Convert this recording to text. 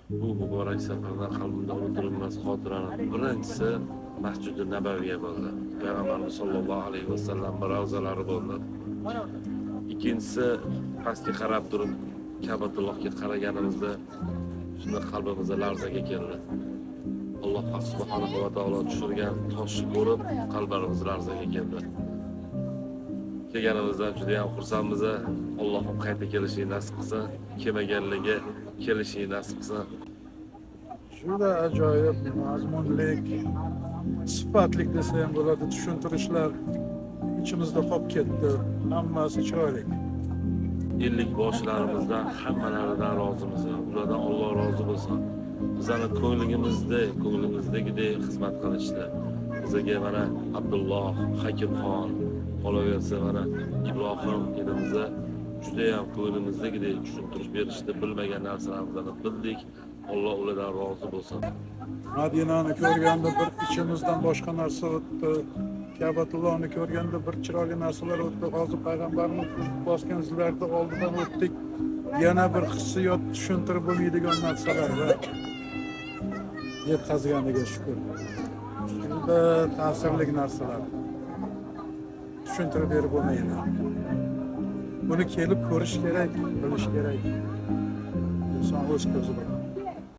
Bu muborak safardan qalbimda unutilmas xotirani birinchisi Masjidi Nabaviya bo'ldi. Payg'ambarimiz sollallohu alayhi vasallam ravzalari bo'ldi. Ikkinchisi pastga qarab turib Ka'batullohga qaraganimizda shunda qalbimizda larzaga keldi. Alloh subhanahu va taolo tushirgan toshni ko'rib qalblarimiz larzaga keldi. Kelganimizdan juda ham xursandmiz. Allohim qayta kelishini nasib qilsin, kelmaganligi kelishini nasib qilsin. Juda ajoyib, mazmunlik, sifatlik desa ham bo'ladi, tushuntirishlar ichimizda qolib ketdi. Hammasi chiroyli. Ellik boshilarimizdan hammalaridan rozimiz. Ulardan Alloh rozi bo'lsin. Bizani ko'nglimizda, ko'nglimizdagidek xizmat qilishdi. Bizaga mana Abdulloh, Hakimxon, qolaversa mana Ibrohim inimizni judayam ko'nglimizdagiday tushuntirish berishdi. Bilmagan narsalarimizni bildik. Alloh ulardan rozi bo'lsin. Madinani ko'rganda bir ichimizdan boshqa narsa o'tdi. Ka'batullohni ko'rganda bir chiroyli narsalar o'tdi. Hozir payg'ambarimiz bosgan izlarni oldidan o'tdik. Yana bir hissiyot, tushuntirib bo'lmaydigan narsalar va yetkazganiga shukur. Juda ta'sirli narsalar. Tushuntirib berib bo'lmaydi. Buni kelib ko'rish kerak, bilish kerak. Inson o'z ko'zi bilan.